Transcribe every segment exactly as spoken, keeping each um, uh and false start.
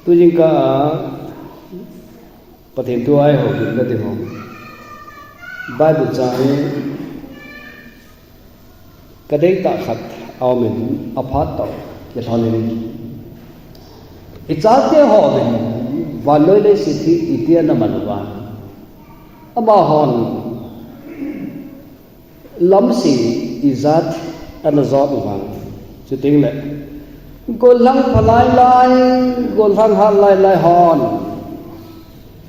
Tujingkah a Pathen thu a ihoulimna ding ho Bible chang hi kadeitah khat aumin, aphat tah kilhonin, ichate hon vannoi leiset hi itia naman uvam? Amahon lamse ijat ana jot uvam? Chutengle gollhang phalailai, gollhang hatlailai hon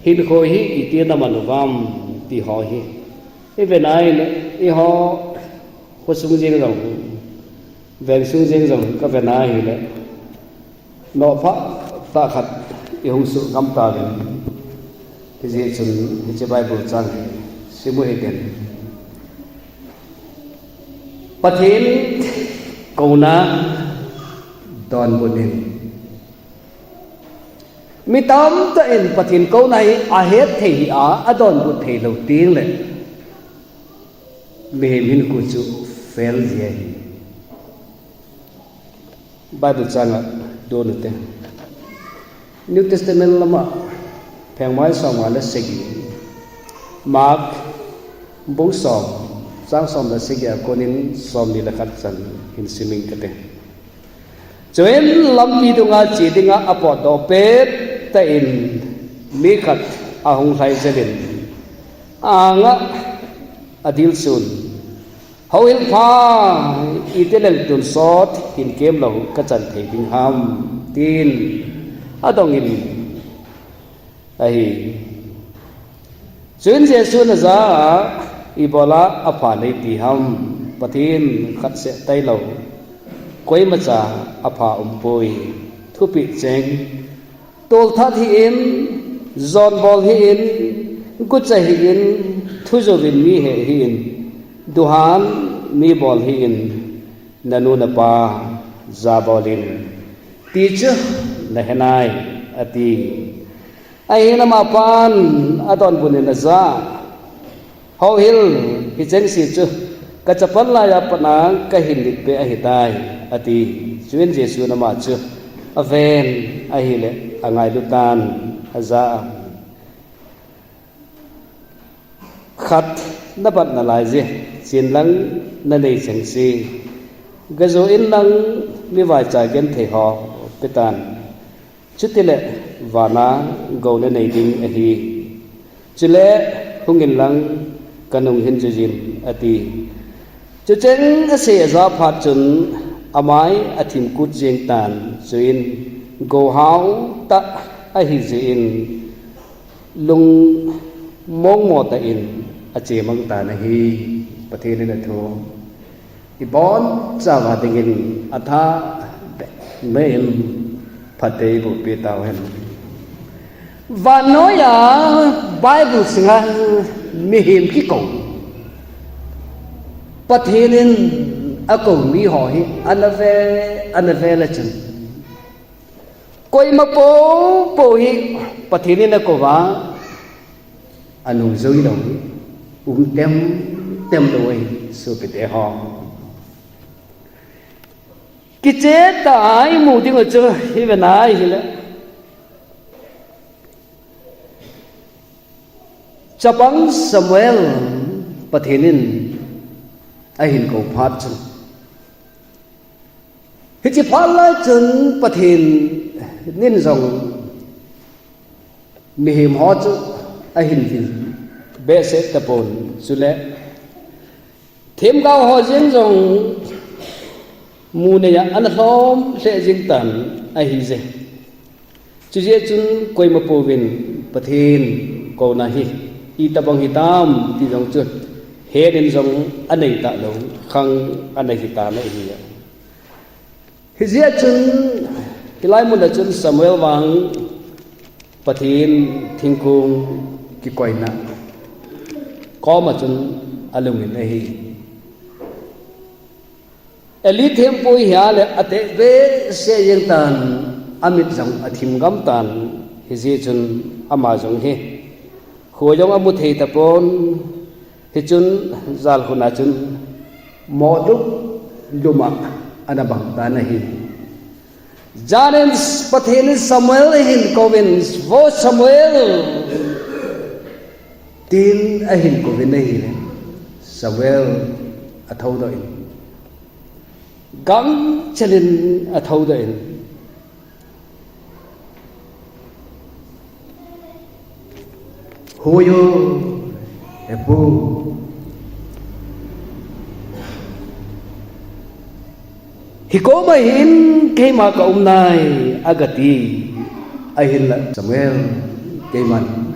hinkho hi itia naman uvam, ti ho hi iven ahile, eiho khosung jeng jong, vengsung jeng jong kaven ahile, nophah tah khat ihung soh ngam tauvin. Hijeh chun hiche Bible chang hi simu hitin. Pathen kouna donbut in. Mi tamtah in Pathen kouna hi ahet thei hih a, adonbut theilou tengle mihem hinkho chu fail ji ahi. Bible chang a don ute. New Testament lama, phengmai somnga le sagi, Mark bung som, chang som le sagi a konin somni le khat chan hin simin kate. Chuin lampi dunga che dinga apotdoh pettah in mi khat ahung lhai jelin, a-anga adilsun, Houhil pha, iti leng tonsot hin kemlou kachan thei ding ham, tin adongin ahi. Chuin Jesun ajah a, Ibola apha neiti ham? Pathen khatseh tailou koimacha apha umpoi. Thupeh cheng, tolthat hih in, jonbol hih in, gucha hih in, thujouvin mi heh hih in, duhan mi bol hih in, nanu napa jabol in, ti chu nahenai, ati. Ahin amapan adonbut in ajah, Houhil, hichengse chu kachapan laiya patna kahin litpeh ahitai, ati. Chuin Jesun ama chu aven ahile angailutan ajah a, Khat nabat nalaije, chenlang nanei chengse, gajo inlang mi vaicha genthei ho petan. Chutile vana gou nanei ding ahi. Chule hunginlang kanung hin juijin, ati. Chucheng asei ajah phat chun amai athim kut jeng tan, chuin gou hao tah ahijeh in lungmongmo tah in achemang tan ahi. Pathen in athu ibonchauva dingin atha behmeh in phatthei eiboh peh tauhen. Vannoiya Bible sunga mihem kikou, Pathen in akou miho hi ana ve, ana ve le chun, koima poupou hi Pathen in akouva anung joulou hi um temtem lou ahi, sopite ho. Kicheh tah a imu dingu chu iven ahile, chapang Samuel Pathen in ahin kou phat chun, hiche phat lai chun Pathen in jong mihem ho chu ahin vil behseh tapon, chule themgao ho jeng jong mu neiya ana lhom lheh jeng tan ahije. Chujeh chun koima pouvin Pathen kouna hi itobang hitam ti jong chu het in jong anei talou khang ana hitan ahi. Hijeh chun hilai muna chun Samuel vang Pathen thingkong kikoina koma chun alungin ahi. Eli thempui hi ahile ateh behseh jeng tan, amit jong athim gam tan, hijeh chun ama jong hi kho jong amu thei tapon, hichun jalkhun a chun moh lup lum a ana bang tan ahi. Jan in Pathen in Samuel ahin kouvin, "Vo Samuel," tin ahin kouvin ahile, Samuel athoudoh in, gangchel in athoudoh in, "Hoi o, hepu, hikoma hin keima kaum nai," agati. Ahinla Samuel, "Keiman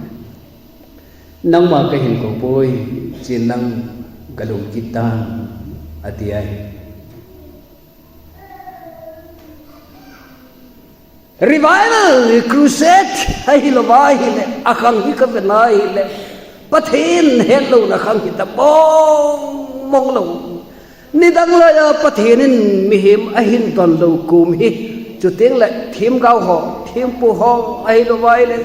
nangma kahin kou poi, chun nang galum kit tan," ati ahi. Revival, crusade, ahilouva ahile, akhang hi kavet na ahile, Pathen hetlouna khang hita mong mong lou. Nidang laiya Pathen in mihem ahin donlou kum hi, chuteng le themgao ho, thempu ho, ahilouva ahile,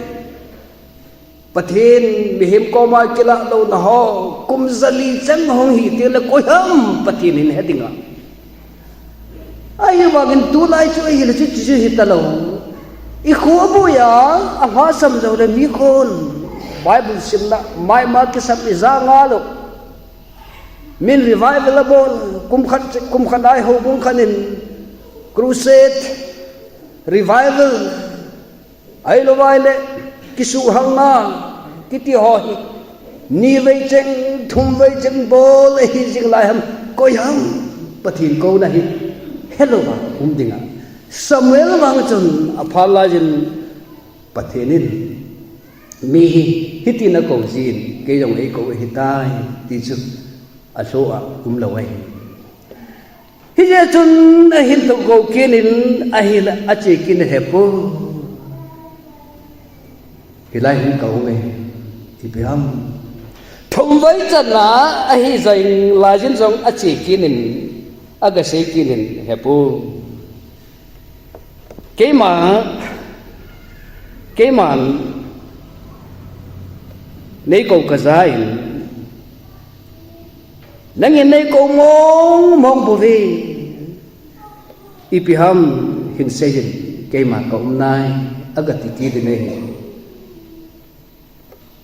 Pathen mihem koma kilah louna ho, kum jali cheng hung hi teng le koiham Pathen hin he dinga. Ahivangin tulai chu ahile chu, chu, chu hitalou. Ikho aboiya, alhasam jou le mikhon Bible simna, maima kisam ija ngalou. Min revival abol, kum khat, kum khat nai houbung khat in crusade, revival, ahilouva ahile, kisuhhalna kiti ho hi, ni vei cheng, thum vei cheng bol ahi jing lai ham, koiham Pathen kouna hi helouva um dinga. Samuel vang chun aphat laiyin Pathen in mi hi hiti nakou jin, kei jong eikou ahitai, ti chu alhoh a umlou ahi. Hijeh chun ahin tou kou kit in, ahile ache kit in, hepu, hilai hin kaum e, ipi ham. Thum vei channa ahi jeng laiyin jong ache kit in, agasei kit in, hepu, keima, keiman neikou kajan, nangin neikou mong mong bouve. Ipi ham hin seiyin, keima kaum nai, agati kit in ahi.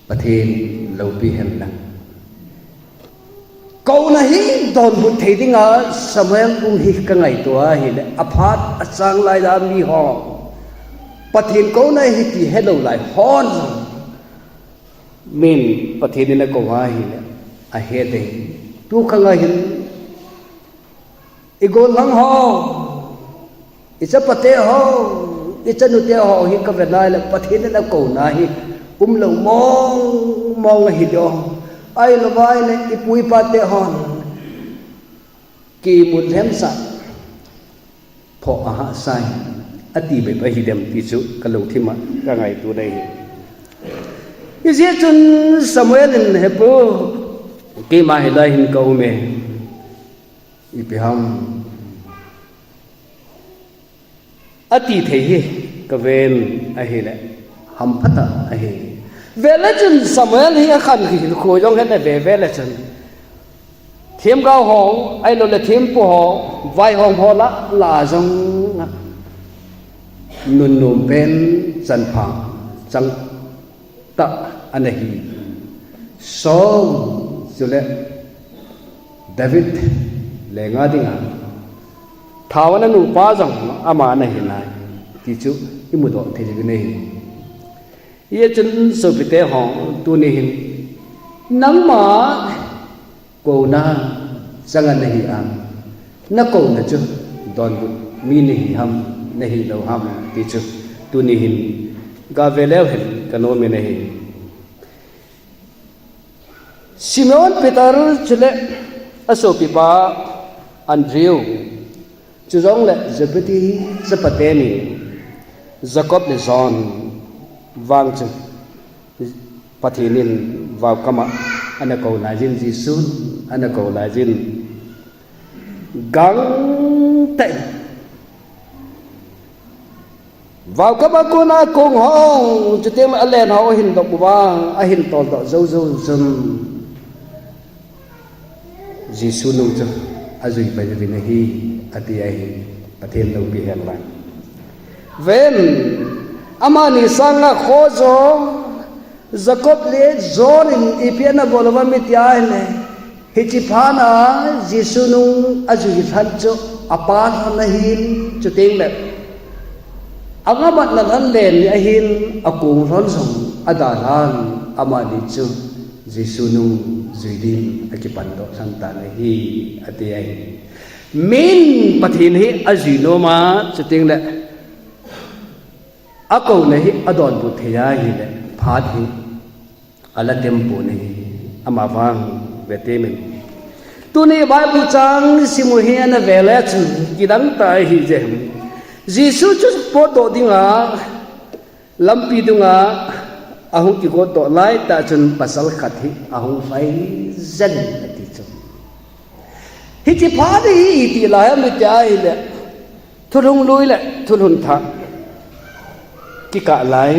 Pathen loupi hen lang. Kouna hi donbut thei dinga Samuel um hi kangaito ahile, aphat achang laiya mi ho, Pathen kouna hi ti helou lai hon, min Pathen in akou ahile, ahet e. Tu khang ahin, igollhang ho, ichapate ho, ichanute ho hi kavet nai le, Pathen in akouna hi umlou mong mong ahi diu. Ahilouva ahile ipu ipa te hon kimu lhemsah phoh ahahsa hi, ati bep ahi dem ti chu kalungthim a kangaito ahi. Hijeh chun Samuel in, hepu, keima hilai hin kaum e, ipi ham, ati thei hi kaven ahile, hamphatah ahi. Vele chun Samuel hi akhan hilkhu jong hin ave vele chun, themgao ho, ahilouleh thempu ho, vaihom ho lah lah a jong nunnom pen chanpha chang tah ana hi. Saul chule David lenga dinga thao ana nupa jong ama ana hi nai ti chu imudoh thei jing u ahi. Hijeh chun sopite ho, tuni hin nangma kouna chang a nahi ham, nakouna chu donbut mi nahi ham, nahilou ham ti chu tuni hin gave leu hen kanom in ahi. Simeon Peter chule asopipa Andrew, chujongle Zebedee chapate ni Jacob le John vang chu Pathen in vaokam a ana kou laijin, Jesun ana kou laijin, gangtah in vaokam a kona kong ho, chuteng le alen ho ahin dop uva, ahin toldoh jou jou chun Jesu nung chu ajui pai uvin ahi, ati ahi. Pathen loupi hen lang. Ven, amani sanga khoh jo, Jacob le John in ipi ana bol uvem iti ahile, hiche phat a Jesu nung ajui lhon chu apa lhon ahin, chuteng le anga matna lhon len ahin, akong lhon jong adalhan, amani chu Jesu nung jui din akipan doh lhon tan ahi, ati ahi. Min Pathen hi ajui nom a, chuteng le akouna hi adonbut thei ahile, phat hi ala tem pon ahi, ama vang ve temin. Tuni Bible chang sim u hi ana ve le chun kidang tah ahi jeh. Jesu chu potdoh dinga lampi dunga ahung kigot doh lai tah chun pasal khat hi ahung vai jen ati chu. Hiche phat hi iti lai ham iti ahile, thulhun lui le thulhun thah kikah lai.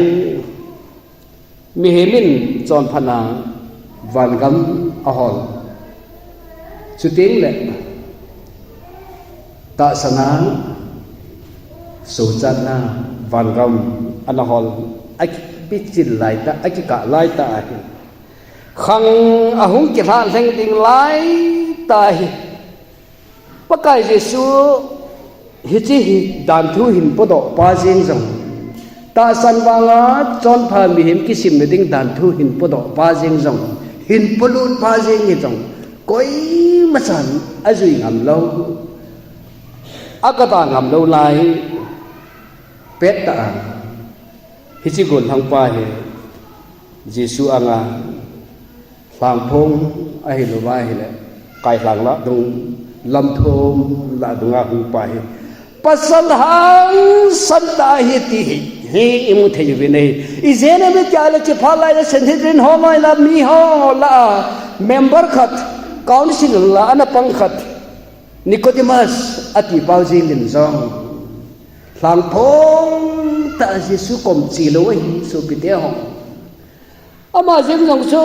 Mihem in chonphatna vangam ahol. Chuteng le tahsanna, sochatna vangam ana hol. Akipichil lai tah, akikah lai tah ahi. Khang ahung kilhah lheng ding lai tah ahi. Pakai Jesu hiche hi danthu hin podoh pa jeng jong, tahsan vanga chonpha mihem kisimna ding danthu hin podoh pa jeng jong, hin polut pa jeng hi jong, koima chan ajui ngam lou, akata ngam lou lai. Pettah a, hiche gollhang pa hi Jesu anga lhangphong ahilouva ahile, kailhang lah dung, lamphong lah dunga hung pa hi pasal hangsan tah ahi ti hi, hi imu thei uvin ahi. Ijeh inem itile hiche phat lai a Sanhedrin ho mai lah a, mi ho lah a member khat, council lah a ana pang khat, Nicodemus ati pau jeng in jong lhangphong tah a Jesu kom che lou ahi, sopite ho. Ama jeng jong chu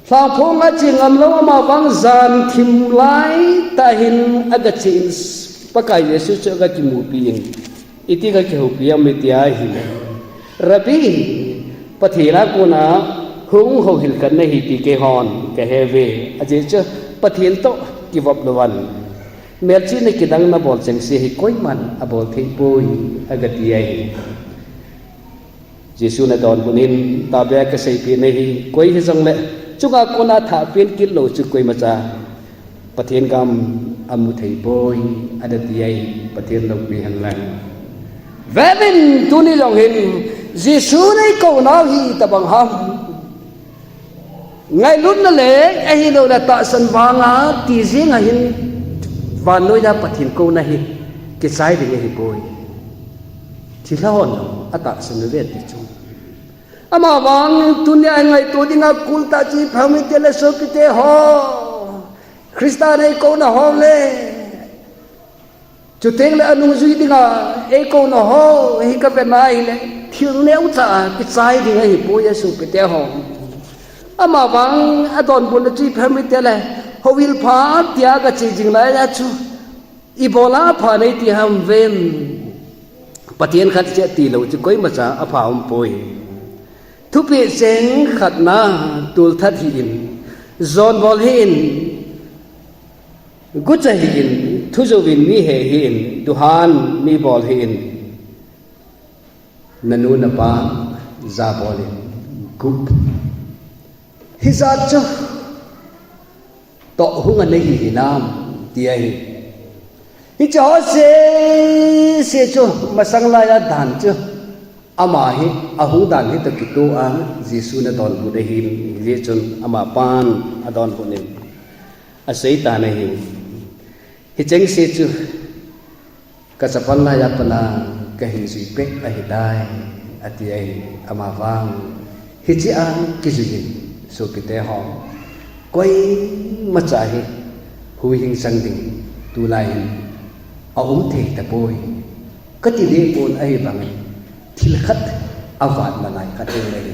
lhangphong a che ngam lou, ama vang jan thim lai tah hin aga che in, Pakai Jesu chu aga kimupi in, iti ga kihoupi ham iti ahile, Rabbi, Pathen a kona hung houhil khat nahi ti keihon kahe uve. Ajeh chu Pathen toh kivop lou vin, melchihna kidang nabol chengse hi koiman abol thei poi, aga ti ahi. Jesun adonbut in, tahbeh a kaseipeh nahi, koi hijongle chunga kona thah pen kit lou chu koimacha Pathen gam amu thei poi, ana ti ahi. Pathen loupi hen lang. Vevin, tuni jong hin Jesun eikou nau hi itobang ham. Ngailutna le ahilouleh tahsan vanga ti jeng ahin, vannoi a Pathen kouna hi kichai ding ahipoi. Thilha hon atahsan uve ti chu. Amavang tunia ingaito dinga kul tah chu ipi ham itile sopite ho, Christa neikouna ho le, chuteng le anungjui dinga eikouna ho hi kavet na ahile, thil neocha kichai ding ahipoi, sopite ho. Amavang adonbutna chu ipi ham itile, houhil pha tia kache jing lai a chu, ibola apha nei ti ham vem? Pathen khat cheh tilou chu koimacha apha umpoi. Thupeh cheng khatna, tulthat hih in, jon bol hih in, gucha hih in, thujouvin mi he hih in, duhan mi bol hih in, nanu napa jabol in, gup. Hijat chu toh hung anei hi hinam ti ahi. Hiche ho sese chu masang laiya dan chu, ama hi ahung dan hitoh kitoh a Jesun adonbut ahin, hijeh chun amapan adonbut in aseitan ahi. Hichengse chu kachapang laiya pat a kahin juipeh ahitai, ati ahi. Amavang hichea kijui in, sopite ho, koimacha hi huhhing chang ding tulai hin aum thei tapoi. Kati dehpon, ahivangin thil khat avat nalai khat ahi.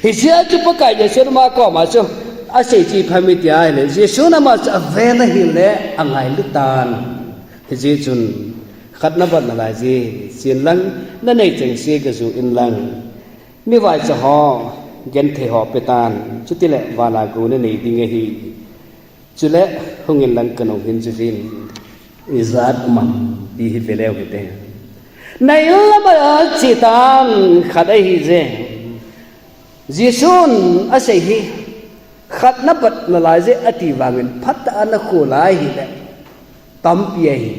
Hichea chu Pakai Jesun ama koma chu asei chu ipi ham iti ahile, Jesun ama chu aven ahile angailu tan. Hijeh chun Khat na bat nalai jeh, chin lang, nanei chengse gajo in lang. Mivaicha ho, genthei ho petan, chutile vana gou nanei ding ahi. Chule, hungin lang kanung hin juvin. Ijat um am, ti hi veleu hite. Na in lama chetan, khat ahi je. Jesun asei hi, khat na bat nalai je ati vangin phat a na kholai hile. Tampi ahi.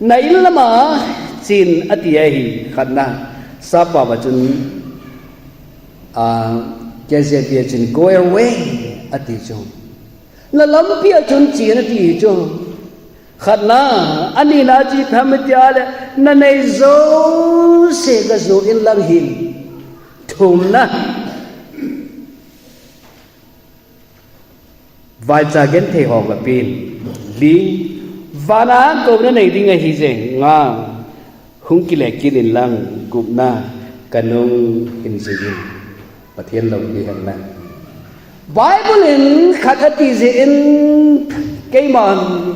Na in lama chen ati ahi, khatna. Sapa va chun, ah, K J V a chun go away ati chu. Na lampi a chun chen ati hi chu. Khatna, anina chu ipi ham tia le, nanei jouse gajo in lang hin. Thumna. Vaicha genthei ho gapen. Li. Vana gou nanei ding ahi je. Nga. Hung kile kit in lang gupna kanung hin juvin. Pathen loupi hen lang. Bible in khat ati jeh in keiman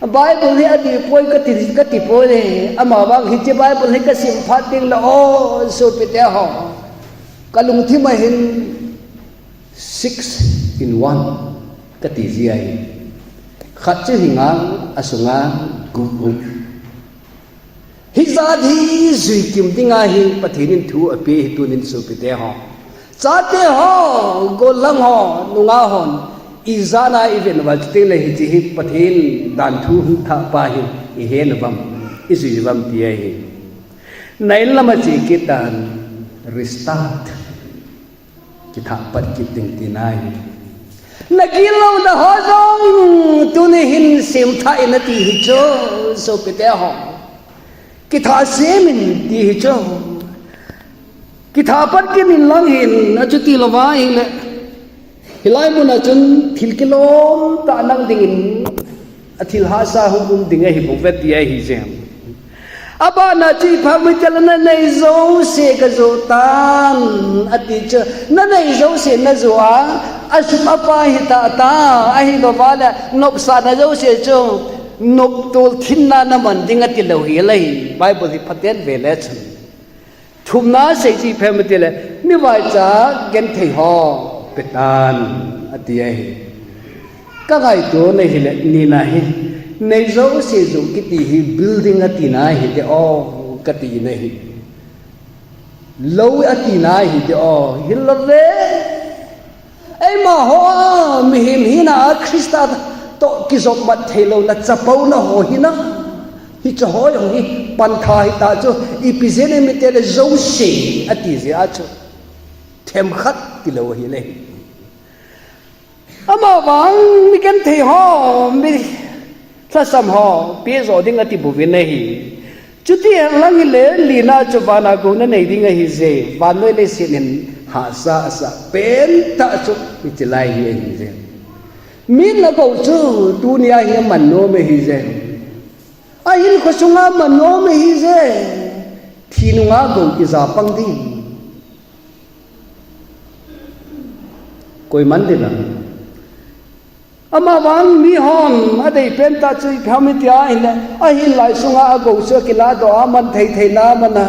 Bible hi adi poi kati, kati poi le. Amavang hiche Bible hi kasim phat ding le o sopite ho. Kalungthim a hin Six in one kati jeh ahi. Khat chu hinga, asunga, gup um. Hijat hi juikim dinga hi Pathen in thu ape hi tunin sopite ho. Chate ho, gollang ho, nungah hon. Ijat a iven uva chuteng le hiche hi Pathen danthu hung thah pa hi ihen uvam, ijui uvam ti ahi. Na in lama che kit tan, restart. Kithah pat kit ding tina ahi. Na gilou na ho jong tuni hin semthah in ati hi chu, sopite ho. Kithah sem in ti hi chu. Kithah pat kit in lang hin, achuti louva ahile. Hilai mun a chun thil kilom tah nang dingin, athil hahsa hung um ding ahi bouve ti ahi jeng. Abana chu ipi ham itile nanei jouse gajo tan ati chu, nanei jouse najo a, asum apa hita ta, ahilouva le nopsahna jouse chu, noptol thinna naman ding ati lou hi le, Bible hi phaten ve le chun. Thumna sei chu ipi ham itile, mivaicha genthei ho petan ati ahi. Kangaito na hile, nina hi, nei jouse jo kiti hi building atina ahi de o, kati na hi. Lou atina ahi de o, hilou ve. Eima ho a, mihem hina a Christa toh kijopmat theilouna chapouna ho hina. Hiche ho jong hi pantha hita chu, ipi jeh inem itile jouse ati jeh a chu. Themkhat tilou ahile. Amavang mi genthei ho, mi lhasam ho, pejo ding ati bouvin ahi. Chuti henlang hile, lina chu vana gou nanei ding ahi je, vannoi leiset in hahsa asah pentah chu hiche lai hi ahi je. Min agou chu tunia hi aman nom ahi je. Ahinkho sunga aman nom ahi je. Thi nunga gou ija pang ding. Koi man ding ham. Amavang mihon adei pentah chu ipi ham itia ahile, ahin lai sunga agou chu akiladoh a, aman thei theina aman a,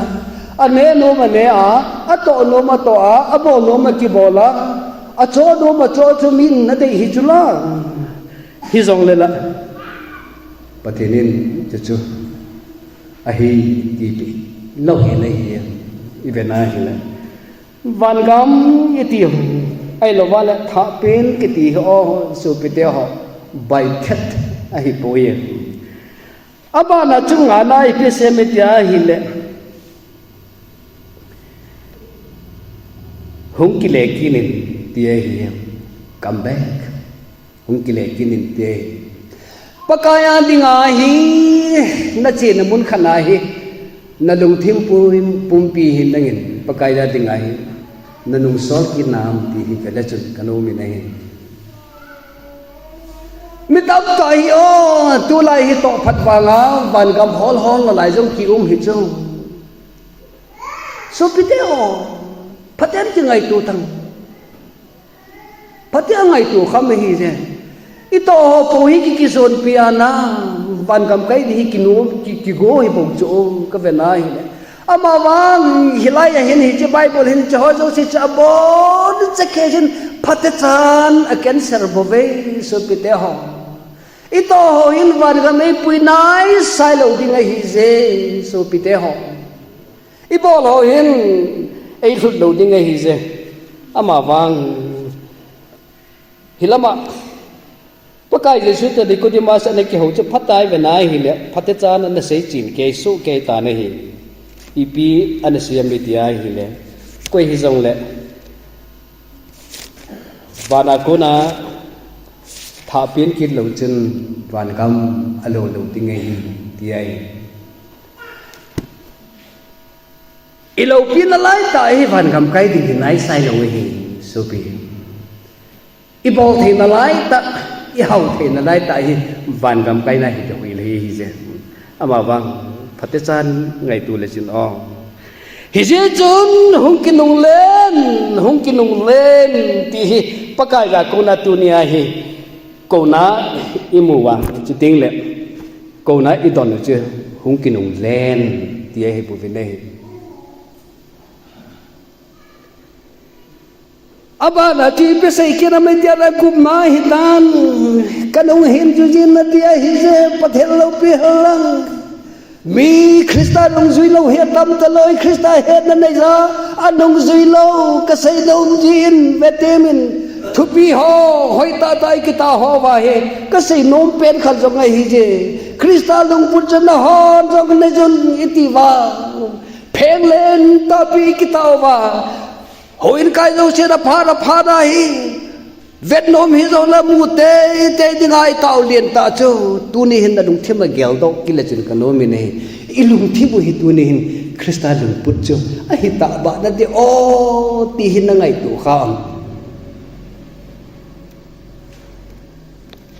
ane nom ane a, atoh nom atoh a, abol nom akibol a, achoh nom achoh chu min adei hi chu la. Hijongle la, Pathen in chuchu ahi tipeh lou hile hi, iven a hile. Vangam iti ho, ahilouva le thahpen kiti ho, sopite ho, baithet ahipoi. Abana chu ngana ipi asei em itia ahile, hung kile kit in ti ahi, come back. Hung kile kit in ti ahi. Pakai a dinga hi, nachena mun khat na hi, nalungthim pum, pumpi hi nangin, Pakai a dinga hi, nanungsol kit nam ti hi vele chun kanom in ahi. Mi tamtah hi o, tulai hi tohphat vanga, vangam holhol nalai jong kium hi chu. Sopite o, phaten kingaito tan. Phaten ngaito kham ahi je. Itoh ho pou hi ki, kijonpi a na. Van gamkai ding hi kinom, ki, kigo hi bou chu ka vena hi le. Ama vang hilai a hin hiche Bible hin hiche ho jouse chu abon cheh khen phatechan a cancel bou ve sopite ho. Itoh ho hin van gam eipui naisai lou ding ahi je sopite ho. Ibol ho hin eilut lou ding ahi je. Ama vang hilama Pakai Jesu toh Nicodemus ana kihou chu phatai ve nai hile, phatechan ana seichen kei soh kei tan ahi. Ipi ana sei em iti ahile, koi hijongle van a kona thah pen kit lou chun van gam alo lou ding ahi, ti ahi. Iloupina laitah hi van gamkai ding hi naisai lou ahi, sopi. Ibol theina laitah, ihao theina laitah hi van gamkai na hi kihoi le hi je. Ama vang phatechan ngaito le chun o. Hijeh chun hung kinunglen, hung kinunglen ti hi Pakai a kona tunia hi kona imu uva, chuteng le kona idon u chu hung kinunglen ti ahi bouvin ahi. Abana chu ipi sei kit em iti ahile, gupna hitan, kanung hin jui jin nati ahi je, Pathen loupi hen lang. Mi Christa nungjui lou hi atam talou, Christa hetna neija, anungjui lou, kasei nom jin, vetem in, thupi ho, hoitah tah ikitah ho uva hi, kasei nom pen khat jong ahi je. Christa lungput chu nahon jong nei jun iti uva. Pheng len tahpi ikitah uva. Houin kai jousen aphat aphat a hi vet nom hijongle mu teitei dinga itao lien tah chu, tuni hin nalungthim a geldoh kit le chun kanom in ahi. Ilungthim u hi tuni hin Christa lungput chu ahi tah beh nati o, ti hin nangaito kha em?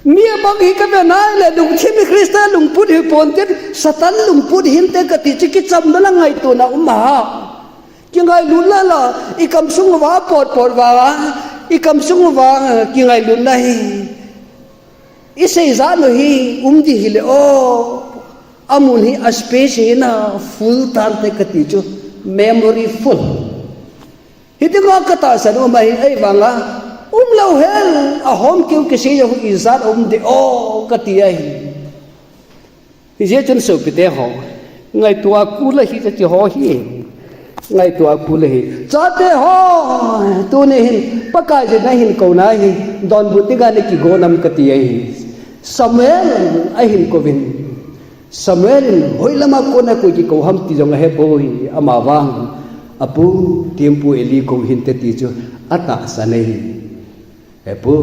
Mi abang hi kave nai le, lungthim hi Christa lungput hi ponte, Satan lungput hinte kati chu kichamna le ngaitona um a. Kingailut la la, ikamsung uva potpot uva, ikamsung uva kingailutna hi isei jat u hi um ding hile o, amun hi a space hi na full tante kati chu, memory full. Hitia katahsan u ma hi, ahivanga umlou hel, ahom keu kisei jong ijat um ding o kati ahi. Hijeh chun sopite ho, ngaito a kul ahi kati ho hi. Ngaito a kul ahi. Chate ho, tuni hin Pakai jeh a hin kouna hi donbut dinga nakigo nam kati ahi. Samuel ahin kouvin. Samuel in hoilama kona koi kikou ham ti jong ahepoi, amavang apu, tempu Eli kou hinte ti chu atahsan ahi. He pu,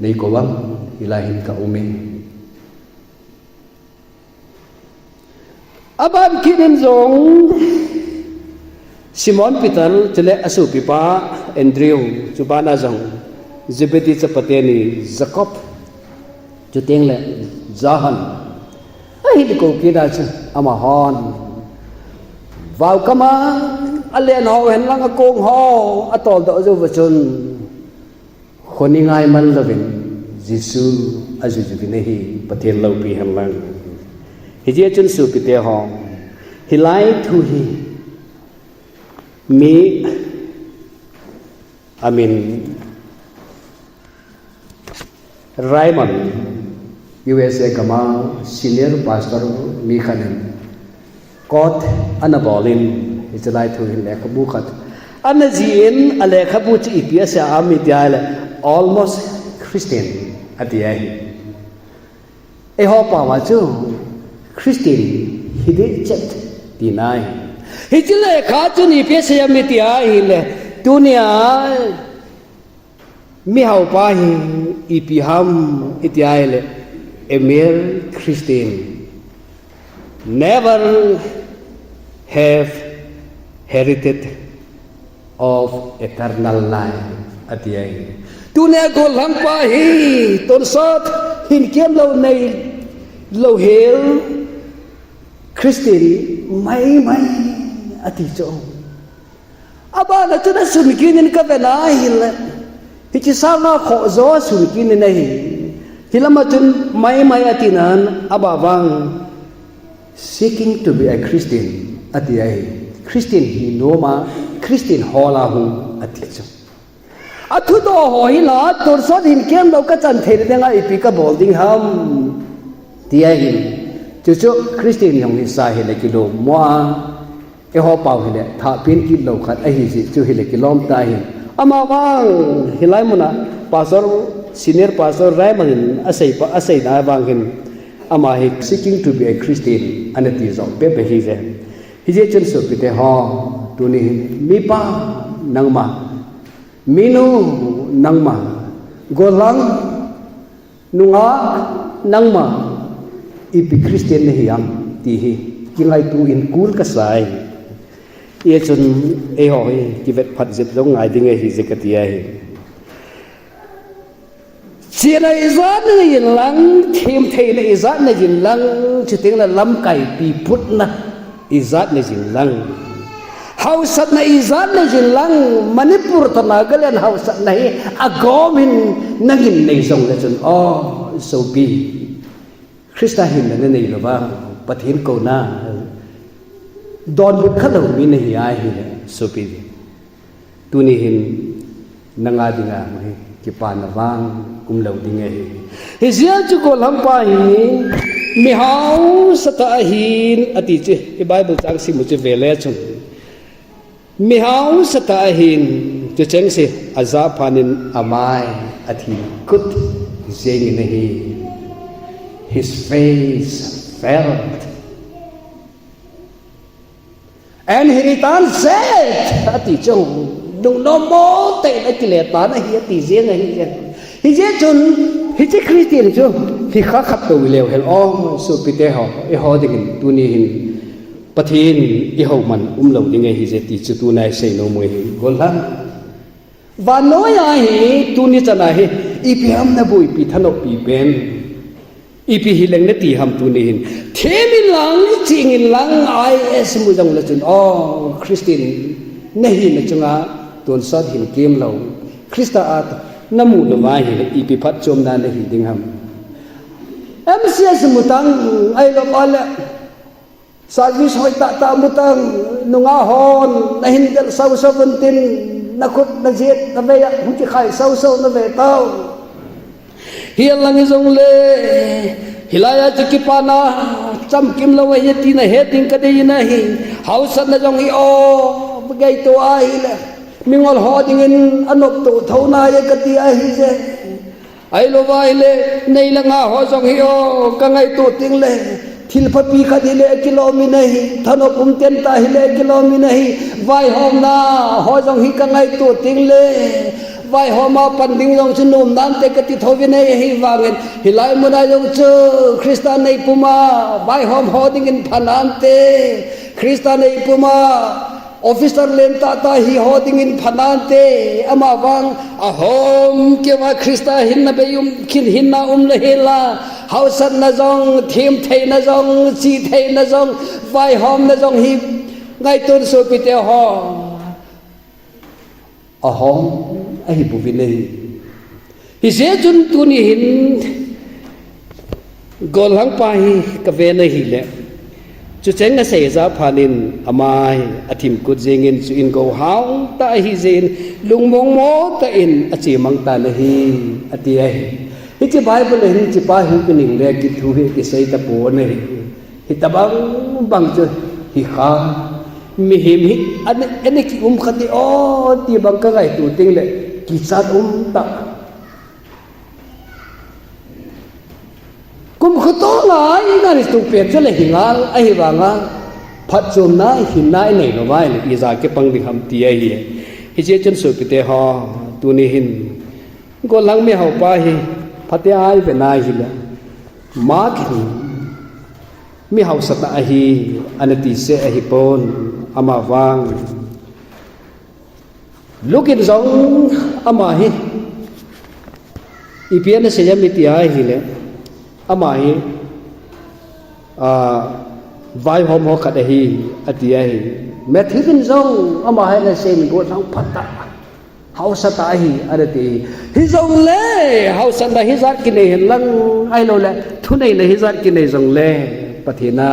neikou am, hilai hin kaume. Aban kit in jong Simon Peter chule asopipa Andrew, chubana jong Zebedee chapate ni Jacob, chuteng le Johan ahin kou kit a chu amahon vaokam a alen ho henlang akong ho atoldoh jou va chun, khoni ngaiman louvin Jesu ajuiju vin ahi, Pathen loupi henlang. Hijeh chun sopite ho, hilai thu hi mi amin Raymond, U S A gam a senior pastor mi khat in quote ana bol in, hichelai thu hin lekhabu khat ana jih in, alekhabu chu ipi asei em iti ahile, Almost Christian ati ahi. Eiho pao a chu Christian hiding chet tina ahi. Hiche lekha chun ipi asei em iti ahile, tunia mihaopa hi ipi ham iti ahile, a mere Christian never have heritage of eternal life, ati ahi. Tunia gollhangpa hi tonsot hinkemlou neilou hel Christian maimai ati chu. Abana chun asun kit in kave nahile, hiche sanga khoh jo asun kit in ahi. Hilama chun maimai atinan, abavang, seeking to be a Christian ati ahi. Christian hi noma, Christian hola hu ati chu. Athudoh ho hi la, tonsot hin kemlou kachan theina dinga ipi kabol ding ham, ti ahi. Chuchu Christian jong hisa hile kilom mo a, eiho pau hile thahpen kit lou khat ahi jeh chu hile kilom ta ahi. Amavang hilai muna Pastor, Senior Pastor Raymond in asei pa, aseina vang hin, ama hi seeking to be a Christian ana ti jong pepe hije. Hijeh chun sopite ho, tuni hin mipa nangma, minu nangma, gollhang nungah nangma, ipi Christian nahi ham ti hi kingaito in kul kasai. Hijeh chun eiho hi kivet phat jep jong ngai ding ahije kati ahi. Chena ijat nahin lang, themtheina ijat nahin lang, chutengle lamkai piputna ijat nahin lang, haosatna ijat nahin lang, Manipur toh Nagaland haosatna hi agom in nangin nei jongle chun, o sopi, Christa hinna nanei louva, Pathen kouna donbut khalou mi nahi ahile, sopi, tuni hin nanga dinga hi kipana vang umlou ding ahi. Hijeh chun gollhangpa hi mi haosatah ahin ati chu, i Bible chang simu chu vele chun, mi haosatah ahin, chucheng se ajah phat in amai athim kut jengin ahi. His face felt. And he returned said, ati chu, nungnom mo tah in akile tan ahi ati jeng ahi. Hijeh chun hiche Christian chu hikha khat tou leu hen, o sopite ho, eiho dingin tuni hin Pathen ihouman umlou ding ahije ti chu tuna isei nom u ahi, gollhang. Vannoiya hi tuni chana hi ipi ham naboipi thanoppi pen, ipi hileng nati ham tuni hin? Them inlang, ching inlang, IAS mu jongle chun, o Christian nahina chunga tonsot hin kemlou, Christa a namu louva hile ipi phatchomna nahi ding ham? MCS mu tang, ahilou le service hoitah tah mu tang, nungah hon nahin del sausau untin, nakhut najet navei a hung kikhai sausau nave tau. Hilang hijongle, hilaiya chu kipana chamkim lou ahi tina het ding kadei in ahi. Haosatna jong hi, o, ngaito ahile, mingol ho dingin anopto thou nai kati ahije. Ahilouva ahile, nei le gou ho jong hi, o, kangaito tengle, thilphapi khat hile kilom in ahi, thanop um tah hile kilom in ahi, vaihomna ho jong hi kangaito tengle, vaihom a pan ding jong chu nom nante kati thouvin ahi, ahivangin hilai muna jong chu Christa nei puma vaihom ho dingin pha nante, Christa nei puma officer lentah tah hi ho dingin pha nante, amavang ahomkeuva Christa hinna bei um, khin hinna um le hela, haosatna jong, themtheina jong, chitheina jong, vaihomna jong hi ngaiton sopite ho, ahom ahi bouvin ahi. Hijeh chun tuni hin gollhangpa hi kave na hile, chucheng asei jah phat in amai athim kut jengin, chuin gou haotah ahijeh in lungmong mo tah in achemang tan ahi, ati ahi. Hiche Bible a hin hichepa hi kining le kithu hi kisei tapon ahi. Hitobang bang chu hikha, mihem hi ana, ana kium khat hi, o, ti bang kangaito tengle kichat um tah. Kumkhuto ngai ngai tupen chule hingal ahivanga phatchomna hinna inei louva ahile ija kipang ding ham ti ahi. Hijeh chun sopite ho, tuni hin gollhang mihaopa hi phatea ive na hile, Mark hin mi haosatah ahi ana tise ahipon, amavang Luke in jong ama hi ipi ana sei em iti ahile, ama hi, a, vaihom ho khat ahi ati ahi. Matthew in jong ama hi ana sei in gollhang phatah, Hausat ahi, ana ti. Hijongle, hausatna hijat kinei henlang, ahilouleh, thuneina hijat kinei jongle, Pathen a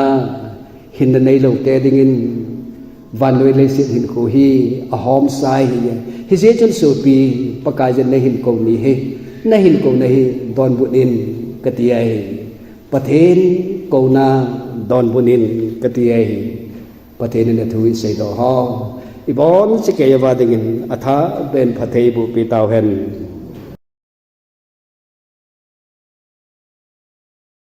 hinna neilou te dingin, vannoi leiset hinkho hi ahomsa ahi. Hijeh chun sopi, Pakaiyin nahin kou ni hi, nahin kouna hi donbut in kati ahi. Pathen kouna donbut in kati ahi. Pathen in athu iseidoh ho, ibonchauva dingin athah beh in phatthei boh peh tauhen.